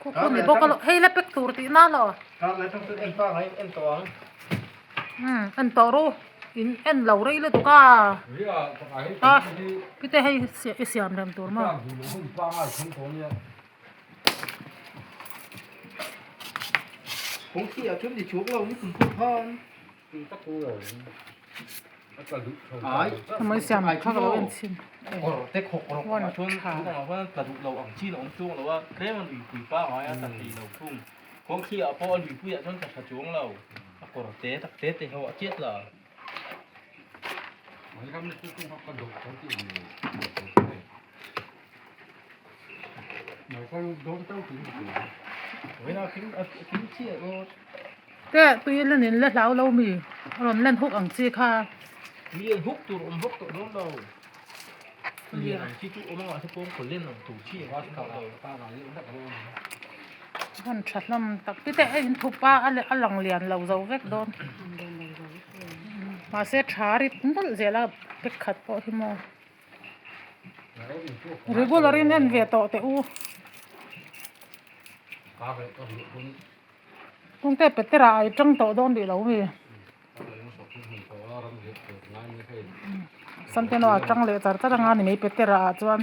Khu khu ni bawk a hei la pack tur tih na lo. En tawh ru in en lo rei lutuk a a pite hei i siam rem tur maw. Mai siam kha ka lo en chhin Te tui len in la hlau lo mi a rawn len huk ang chi kha. Hmun tha hlawm tak te te a in thup a a lang lian lo zo vek dawn mahse tha rit nawlh zel a pack khat pawh hi maw. Regular in en ve tawh teh u. Kawngte petera a tang tawh dawn rih lo mi. Santeno a tang leh char char anga ni mai petera ah chuan.